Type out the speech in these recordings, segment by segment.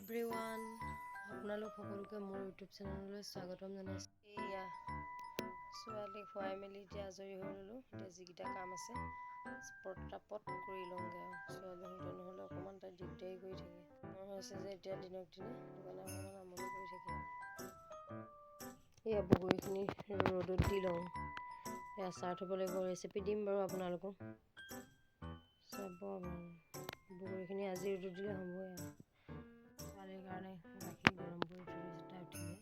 Everyone, আপোনালোক সকলোকে মোৰ ইউটিউব চেনেললৈ স্বাগতম জনাইছোঁ। এইয়া ছোৱালীক খুৱাই মেলি এতিয়া আজৰি হৈ ল'লোঁ। এতিয়া যিকেইটা কাম আছে পটাপট কৰি লওঁগৈ আৰু ছোৱালী শুওঁতে, নহ'লে অকণমান তাই দিগদাৰী কৰি থাকে। ডাঙৰ হৈছে যে এতিয়া দিনক দিনে, সেইটো কাৰণে অকণমান আমনি কৰি থাকে। এয়া বগৰীখিনি ৰ'দত দি লওঁ, আচাৰ থ'ব লাগিব। ৰেচিপি দিম বাৰু আপোনালোকক, চাব আপোনালোকে। বগৰীখিনি আজি ৰ'দত দিলে হ'বই আৰু। ছোৱালীৰ কাৰণে গাখীৰ গৰম কৰি থৈ দিছোঁ, তাই উঠিলে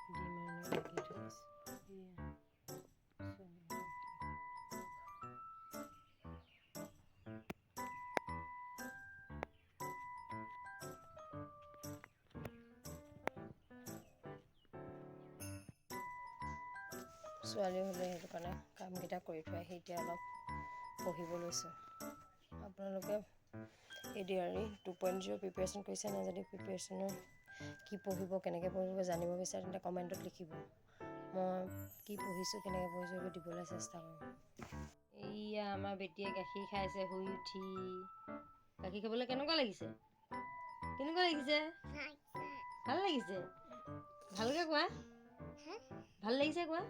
দিম আৰু। এনেকৈ গাখীৰ থৈ দিছোঁ। এয়া ছোৱালী। ছোৱালী হ'লে সেইটো কাৰণে কামকেইটা কৰি থৈ আহি এতিয়া অলপ পঢ়িব লৈছোঁ। আপোনালোকে ADRE 2.0 preparation কৰিছে নাই? যদি প্ৰিপেৰেশ্যনৰ কি পঢ়িব, কেনেকৈ পঢ়িব জানিব বিচাৰে, তেন্তে কমেণ্টত লিখিব। মই কি পঢ়িছোঁ, কেনেকৈ পঢ়িছোঁ এইবোৰ দিবলৈ চেষ্টা কৰিম। এইয়া আমাৰ বেটীয়ে গাখীৰ খাইছে শুই উঠি। গাখীৰ খাবলৈ কেনেকুৱা লাগিছে? কেনেকুৱা লাগিছে? ভাল লাগিছে? ভালকৈ কোৱা, ভাল লাগিছে কোৱা।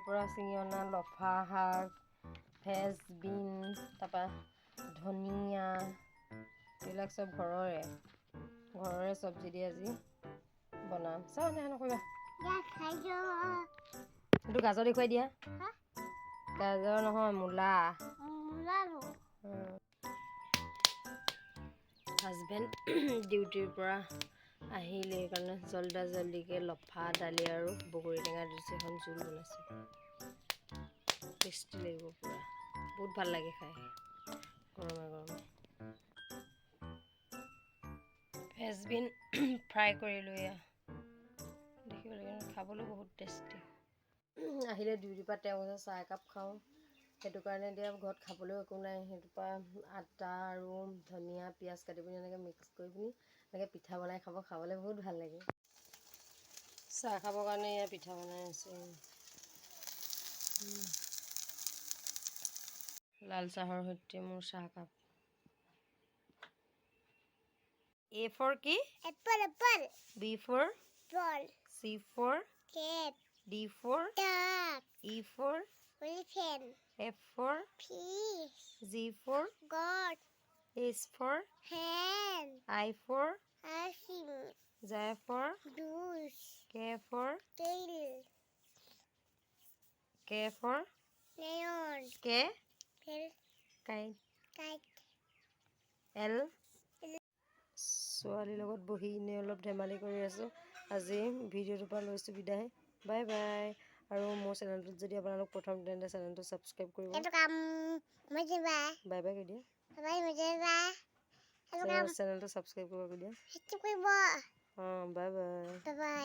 পৰা ছিঙি অনা লফা শাক, ফ্ৰেঞ্চ বিন, তাৰপৰা ধনিয়া, এইবিলাক চব ঘৰৰে চব্জি দি আজি বনাম। চাওঁ নে নকৰিবা। এইটো গাজৰ দেখুৱাই দিয়া। গাজৰ নহয়, মূলা। হাজবেণ্ড ডিউটিৰ পৰা আহিলে, সেইকাৰণে জল্দা জল্দিকৈ লফা দালি আৰু বগৰী টেঙা দিছোঁ, এখন জোল বনাইছোঁ। টেষ্টি লাগিব পূৰা, বহুত ভাল লাগে খাই গৰমে গৰমে। ফ্ৰেঞ্চ ফ্ৰাই কৰিলোঁ, এয়া দেখিব লাগে, খাবলৈ বহুত টেষ্টি। আহিলে ডিউটিৰ পৰা তেওঁ কৈছে চাহ একাপ খাওঁ। সেইটো কাৰণে এতিয়া ঘৰত খাবলৈও একো নাই। সেইটোৰ পৰা আটা আৰু ধনিয়া, পিঁয়াজ কাটি পিনি এনেকৈ মিক্স কৰি পিনি এনেকৈ পিঠা বনাই খাব, খাবলৈ বহুত ভাল লাগে। চাহ খাবৰ কাৰণে এয়া পিঠা বনাই আছোঁ। লাল চাহৰ সৈতে মোৰ চাহকাপ। এ ফৰ কি? Apple, apple. B for? Ball. C for? Cat. D for? Duck. E for? Elephant. F for? Fish. G for? Goat. H for? Hen. I for? Icing. J for? Juice. K for? Tail. K for? Lion. K? Tail. Kite. Kite. L. ছোৱালীৰ লগত বহি এনেই অলপ ধেমালি কৰি আছোঁ। আজি ভিডিঅ'টোৰ পৰা লৈছোঁ বিদায়। Bye bye. আৰু মোৰ চেনেলটোত যদি আপোনালোক প্ৰথম, তেন্তে চেনেলটো ছাবস্ক্ৰাইব কৰিব। এইটো কাম মজিবা। বাই বাই কৈ দিয়া। বাই মজিবা। এইটো কাম চেনেলটো ছাবস্ক্ৰাইব কৰিব কৈ দিয়া। সেইটো কৰিব। অঁ, বাই বাই। Bye bye.